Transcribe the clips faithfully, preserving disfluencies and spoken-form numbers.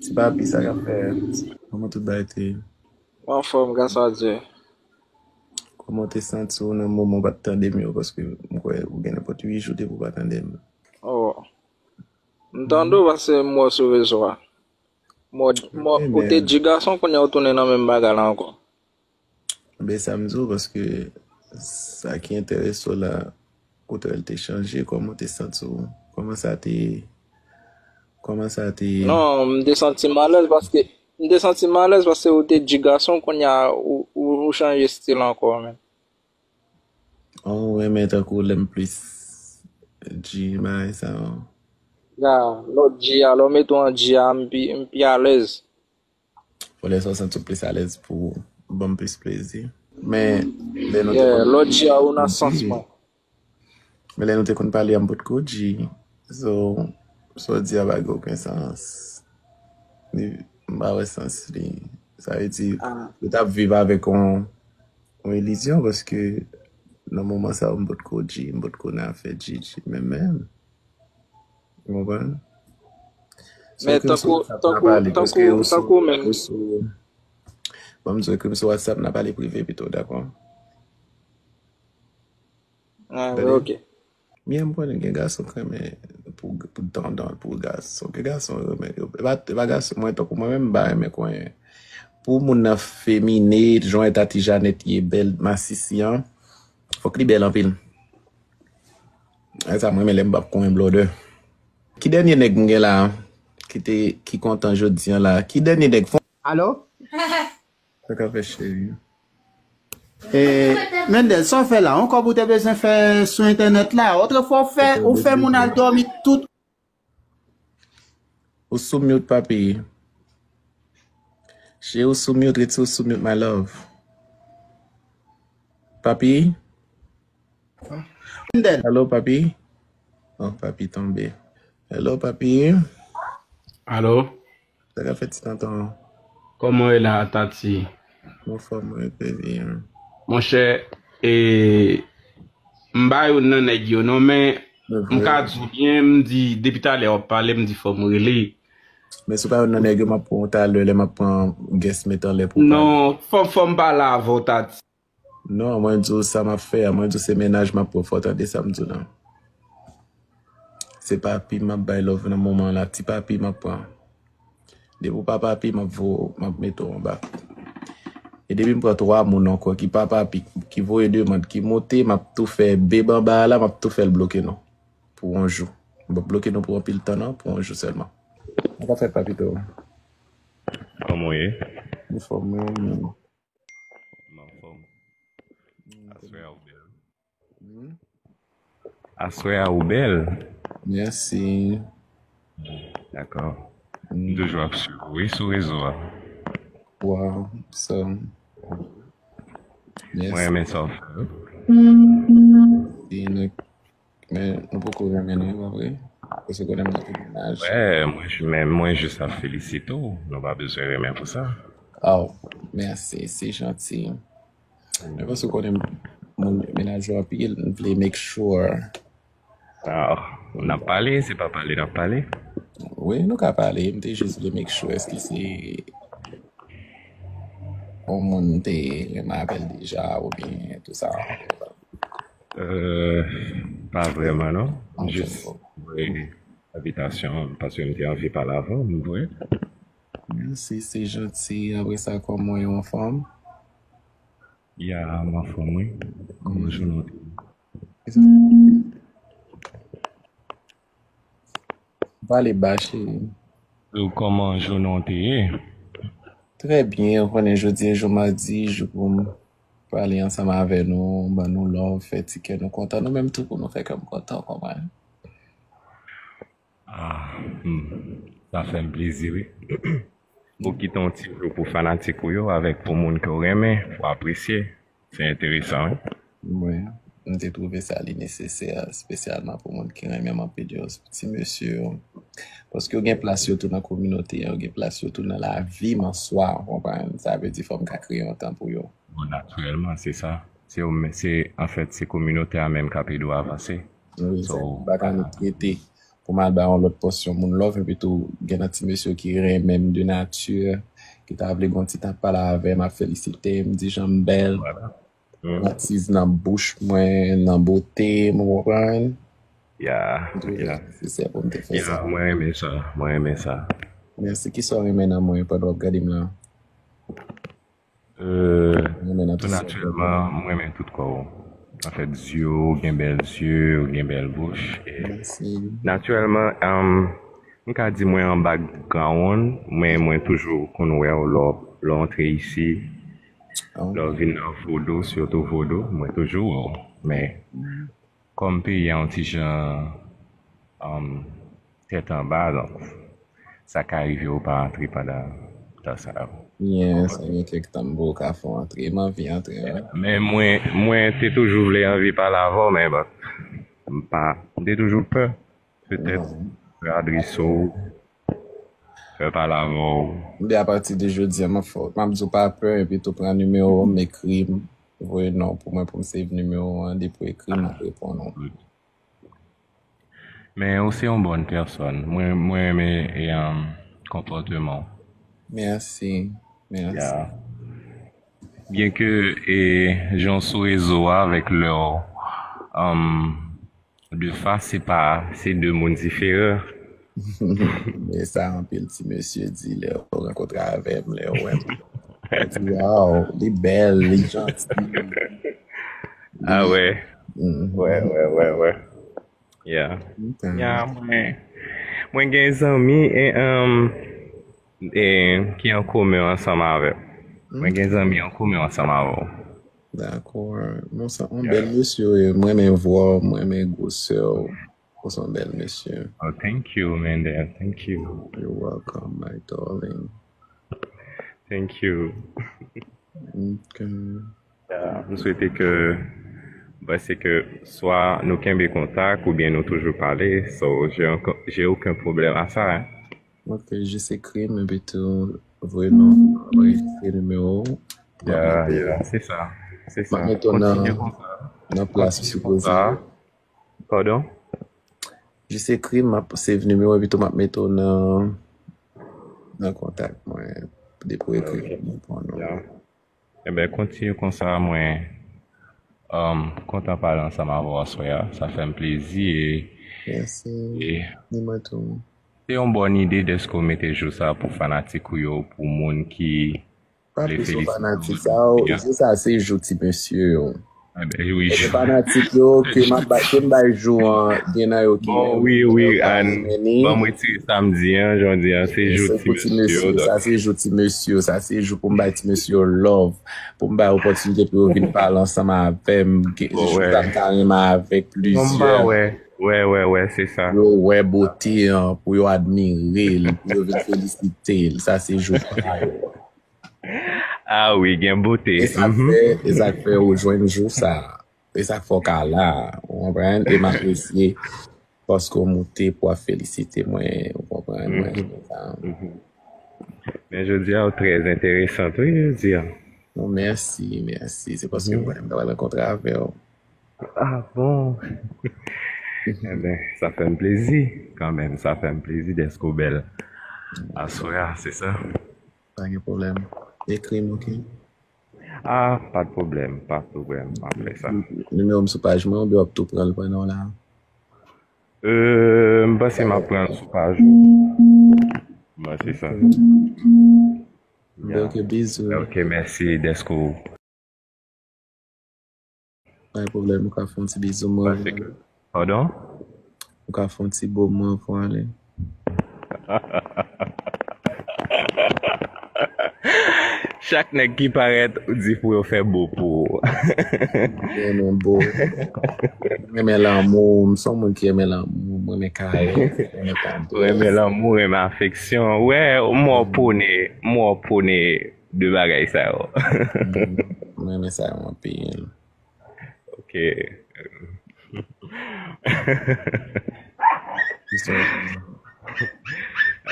Ti papi, sa k ap fèt? Kòman tout bagay te ye? Mwen anfòm, gras a Dye. Kòman w te santi w nan moman w pa t tande m yo? Paske m kwè ou gen nenpòt uit jou depi w pa tande m. Oh. M tande w paske m wè w sou rezo a. M wè, m wè, ou te di gason, kounye a ou tounen nan menm bagay la ankò. Ebyen, sa m di w, paske sa ki enterese w la, kote l te chanje, kòman w te santi w? Kòman sa te, kòman sa te? Non, m te santi m alèz paske, m te santi m alèz paske ou te di gason, kounye a ou, ou, ou chanje stil ankò, men. Oh, ou renmen tankou lè m plis di bagay sa yo. Ya, lè w di a, lè w mete w an di a, m pi, m pi alèz. Bon, lè sa w santi w plis alèz pou ban m plis plezi. Men, lè nou te Yeah, konn lè w di a, ou nan sans mwen. Men lè nou te konn pale a, m potko di. So, sa w di a pa gen okenn sans. Li, m pa wè sans li. Sa vle di, Ah. Ou t ap viv avèk yon, yon ilizyon, paske nan moman sa yo, m potko di, m potko nan afè di, di, men menm. Ou konprann? Men tankou, tankou, tankou, tankou menm. Bon, m di ke m sou WhatsApp, n a pale prive pito, dakò? Ah, Tande? Ok. Byen, m konnen gen gason k renmen pou, pou dandan, pou gason. Gen gason yo renmen, yo, e pa, e pa gason, mwen, tankou mwen menm, m pa renmen konyen. Pou moun nan femine, jan Tati Janèt ye bèl, masisi an, fòk li bèl anpil. E sa, mwen, men lè m p ap konyen blòdè. Ki dènye nèg m gen la, ki te, ki kontan jodi an la? Ki dènye nèg? Fon- Alo? Sa k ap fèt, cheri? E, Mendel, sa w fè la? Yon kòb ou te bezwen fè sou entènèt la? Otrefwa, ou fè, ou fè moun al dòmi tout. Ou sou mute, papi. Cheri, ou sou mute, rete ou sou mute, my love. Papi? Mendel. Hello, papi? Oh, papi tonbe. Hello, papi? Alo? Sa k ap fèt, ti tonton? Kòman w ye la, Tati? Mwen anfòm, mwen, baby. Monchè, e, m pa youn nan nèg yo non, men m ka di w byen, m di, depi talè w ap pale, m di fò m rele. Men si w pa youn nan nèg yo, m ap pran w talè, lè m ap pran guest mete anlè pou w pale. Non, fò, fò m pale avè w, Tati. Non, mwen di w sa m ap fè a, mwen di w se mennaj m ap pran, fò w tande sa m di w lan. Se papi m ap bay love nan moman la, ti papi m ap pran. Depi w pa papi, m ap vo-, m ap mete w anba. E depi m pran twa moun ankò ki pa papi, ki voye demann, ki monte, m ap tou fè beb anba a la, m ap tou fè l bloke nou. Pou yon jou. M ap bloke nou pou anpil tan non, pou yon jou sèlman. Sa k ap fèt, papito? Kòman w ye? Anfòm, wi, ou menm? M anfòm. Aswè a ou bèl. Aswè a ou bèl. Mèsi. Dakò. M toujou ap swiv ou, wi, sou rezo a. Wow, so. Mwen renmen sa w fè. Di nou, men nou poko renmen nou, pa vre? Paske konnen m nan tout mennaj. Wè, mwen, men mwen jis ap felisite w. Nou pa bezwen renmen pou sa. Oh, mèsi, se janti. Men paske konnen moun mennaj yo anpil, m vle make sure. Ah, n ap pale, se pa pale n ap pale. Wi, nou ka pale, m te jis vle make sure èske se yon moun m te renmen avè l deja oubyen tou sa. Euh, pa vrèman non. Ok, Jis bon. voye envitasyon paske m te anvi pale avè w, m voye. Mèsi, se janti. Apre sa, kòman w ye, w anfòm? Ya, m anfòm wi. Kòman jounen w te ye? Pale ba, cheri. Ou kòman jounen w te ye? Trè byen, ou konnen jodi a jou madi, jou pou m pale ansanm avè nou, ban nou love, fè ti kè nou kontan, nou menm tou pou nou fè kè m kontan, w konprann? Ah, hmm. Sa fè m plezi wi. Ou kite yon ti jou pou fanatik ou yo avèk pou moun ke w renmen, pou apresye. Se enteresan wi. Wi, m te twouve sa li nesesè, espesyalman pou moun ki renmen m anpil yo, ti mesye yo. Paske yo gen plas yo tou nan kominote an, yo gen plas yo tou nan lavi m an swa, w konprann? Sa vle di fò m ka kreye yon tan pou yo. Bon, natirèlman, se sa. Se, se, anfèt, se kominote a menm k ap ede w avanse. Wi, So, sa m pa ka met rete. pou m al bay yon lòt pòsyon moun love, epi tou gen nan ti mesye ki renmen m de nati, ki ta vle gon ti tan pale avè m, ap felisite m, di jan m bèl. Vwala. Matiz nan bouch mwen, nan bote m, ou konprann? Ya, ya. Se sè pou m te fè sa. Ya, mwen renmen sa, mwen renmen sa. Mèsi. Kisa w renmen nan mwen pandan w ap gade m la? Euh, Renmen nan tou tout sa w fè. Natirèlman, mwen renmen tout kò w. Anfèt, zye w, gen bèl zye, ou gen bèl bouch. E Mèsi. Natirèlman, um, m ka di mwen anba grawonn, men mwen toujou konn wè w lè w, lè w antre isi. Ah. Lè w vin nan Vodou, sitou Vodou, mwen toujou wè w. Men, kòm peyi a yon ti jan, um, tèt anba, donk, sa ka rive ou pa antre pandan tan sa yo. Yes, gen kèk tan m poko ka fè w antre. M anvi antre, wi. Men mwen, mwen te toujou vle anvi pale avè w, men bon, m pa, m te toujou pè. Petèt, Mhm. Radriso, fè pale avè w. Ebyen, apati de jodi a, m ap fè, m ap di w pa pè, epi tou pran nimewo w, m ekri m, voye non pou mwen, pou m save nimewo w an, depi w ekri m, m ap reponn ou. Men ou se yon bòn pèsòn. Mwen, mwen renmen, e, um, konpòteman w. Mèsi. Mèsi. Ya. Byenke, e, jan w sou rezo a avèk lè w, um, de fas, se pa, se de moun diferan. Men sa anpil ti mesye di lè yo rankontre avè m, lè yo wè m. Yo di, "Waw, li bèl, li janti." Ah, wè. Mhm. Wè, wè, wè, wè. Yeah. Ok. Yeah, mwen, mwen gen zanmi e, um, e, ki an komen ansanm avè m. Mwen gen zanmi an komen ansanm avè w. Dakò. Bon, sa, yon bèl mesye, wi. Mwen renmen vwa w, mwen renmen gwosè w. Ou se yon bèl mesye. Oh, thank you, Mendel. Thank you. You're welcome, my darling. Thank you. Ok. Ya, m swete ke, m panse ke swa nou kenbe kontak oubyen nou toujou pale, so j'ai aucun, j'ai aucun problème à ça, hein. Ok, jis ekri m, epi tou voye non, anrejistre nimewo w. Ya, ya, se sa, se sa. M ap mete w nan, kontinye konsa. Nan plas ou sipoze. Pardon? Jis ekri m, m ap save nimewo, epi tou m ap mete w nan, nan kontak mwen. Depi w ekri m, m reponn ou. Ya. Ebyen, kontinye konsa, mwen, um, kontan pale ansanm avè w aswè a. Sa fè m plezi e, Mèsi. E ni mwen tou. Se yon bòn ide dèske w mete jou sa pou fanatik ou yo, pou moun ki vle felisite w. Pa plis yon fanatik sa, yo, jou sa se jou ti mesye yo. Ebyen, wi. Se fanatik yo ke m ap bay, ke m bay jou an, gen nan yo ki bon, wi, wi, an, ban mwen retire sa m di an, jan w di an, se jou ti mesye yo, donk. Sa se jou ti mesye yo, sa se jou pou m bay ti mesye yo love, pou m bay opòtinite pou yo vin pale ansanm avè m, ke, jou sa m ta renmen avèk plizyè. Wè, wè, wè, wè, se sa. Yo wè bote an, pou yo admire l, pou yo vin felisite l, sa se jou pa yo. Ah wi, gen bote. E sa k fè, e sa k fè ou jwenn jou sa. E sa k fè w ka la, ou konprann? E m apresye paske w moute pou w ap felisite mwen, ou konprann? Mwen renmen sa. Men jodi a, ou trè enteresan, wi, jodi a. Non, mèsi, mèsi. Se paske mwen menm, m ta pral rankontre avè w. Ah bon? Ebyen, sa fè m plezi, kanmenm, sa fè m plezi dèske w bèl aswè a, se sa. Pa gen pwoblèm. Ekri m, ok? Ah, pa de pwoblèm, pa de pwoblèm. M ap fè sa. Nimewo m sou paj mwen, oubyen w ap tou pran l pandan w la? Euh, m panse m ap pran l sou paj ou. M panse sa. Ok, bizou. Ok, mèsi dèske w Pa gen pwoblèm, ou ka fè yon ti bizou mwen. Pardon? Ou ka fè yon ti bo mwen pou ale. Chak nèg ki parèt, ou di pou yo fè bo pou ou. Mwen renmen bo. Mwen renmen lanmou. M se yon moun ki renmen lanmou. Mwen renmen karès. Mwen renmen tandrès. Ou renmen lanmou, renmen afeksyon. Wè, m wè w pwone, m wè w pwone de bagay sa yo. Mwen renmen sa yo anpil. Ok.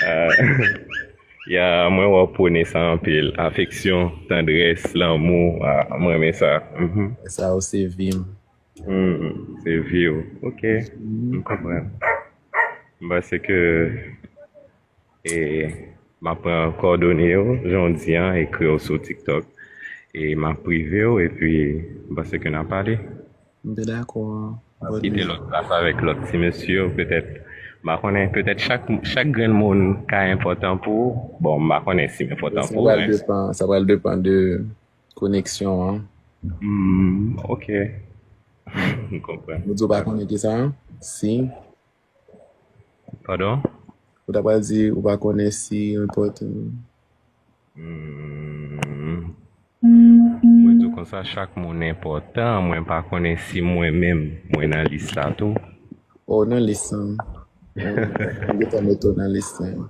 Ah, ya, mwen wè w pwone sa anpil. Afeksyon, tandrès, lanmou. Ah, mwen renmen sa. Mhm. Sa yo se vi m. Hmm, se vi w. Ok. M konprann. M panse ke e, m ap pran kòdone yo, jan w di an, ekri w sou TikTok. E m ap prive w, epi m panse ke n a pale. M te dakò. Kite lòt plas avèk lòt ti mesye yo, petèt. M pa konnen, petèt chak, chak grenn moun ka enpòtan pou ou. Bon, m pa konnen si m enpòtan pou ou, men. Sa pral depan, sa pral depan de koneksyon an. Hmm, ok. M konprann. Ou di w pa konnen ki sa? Si. Padon? Ou ta pral di ou pa konnen si enpòtan. Hmm. Mwen di w konsa, chak moun enpòtan, mwen pa konnen si mwen menm, mwen nan lis la tou. O, nan lis lan. Mwen gentan mete w nan lis lan.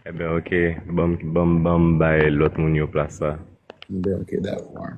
Ebyen, ok, ban m, ban m, ban m bay lòt moun yo plas la. Ebyen, ok, dakò.